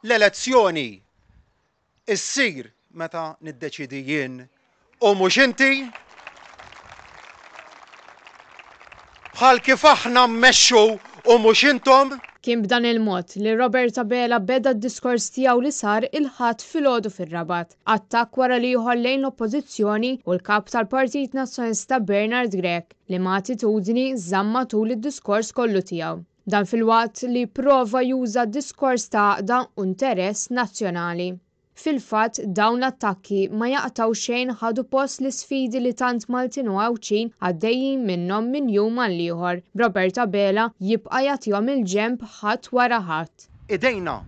L-elezzjoni issir meta niddeċiedi jien u mhux inti. Bħal kif aħna mmexxu u mhux intom. Kien b'dan il-mod li Robert Abela beda d-diskors tiegħu li sar il-Ħadd filgħodu fir-Rabat. Attakk wara l-ieħor lejn l-Oppożizzjoni u l-Kap tal-Partit Nazzjonalista Bernard Grech, liema attitudni żamm matul id-diskors kollu tiegħu. Dan filwaqt li pprova juża diskors ta' għaqda u interess nazzjonali. Fil-fatt, dawn l-attakki ma jaqtgħu xejn ħadu post l-isfidi li tant Maltin u Għawdxin għaddejjin minnhom minn jum għall-ieħor, b'Robert Abela jibqa' jagħtihom il-ġenb ħadd wara ħadd. Idejna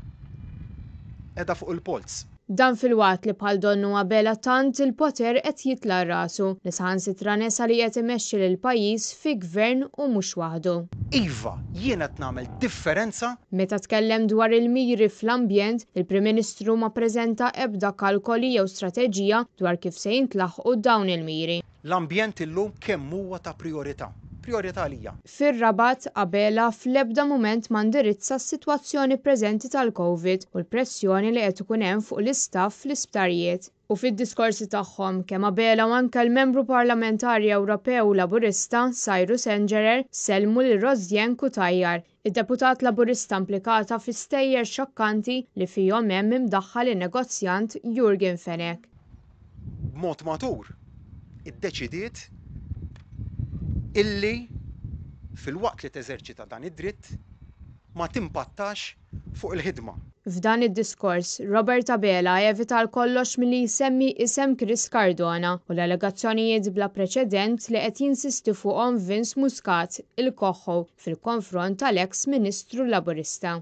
qiegħda fuq il-polz. Dan filwaqt li bħal donnu Abela tant il-poter qed jitla' rasu li saħansitra nesa li qed imexxi lill-pajjiż fi gvern u mhux waħdu. Iva, jien qed nagħmel differenza. Meta tkellem dwar il-miri fl-ambjent, il-Prim Ministru ma ppreżenta ebda kalkoli jew strateġija dwar kif se jintlaħqu dawn il-miri. L-ambjent illum kemm huwa ta' prijorità. Prijorità għalija. Fir-Rabat, Abela fl-ebda mument ma ndirizza s-sitwazzjoni preżenti tal-Covid u l-pressjoni li qed ikun hemm fuq l-istaff fl-isptarijiet. U fid-diskorsi tagħhom, kemm Abela u anke l-Membru Parlamentari Ewropew Laburista, Cyrus Engerer, sellmu lil Rosianne Cutajar, id-deputat Laburista implikata fi stejjer xokkanti li fihom hemm imdaħħal in-negozjant Yorgen Fenech. B'mod matur, iddeċidiet illi filwaqt li teżerċita dan id-dritt, ma timpattax fuq il-ħidma. F'dan id-diskors, Robert Abela evita għal kollox milli jsemmi isem Chris Cardona u l-allegazzjonijiet bla preċedent li qed jinsisti fuqhom Vince Muscat, il-Koħħu, fil-konfront tal-eks Ministru Laburista.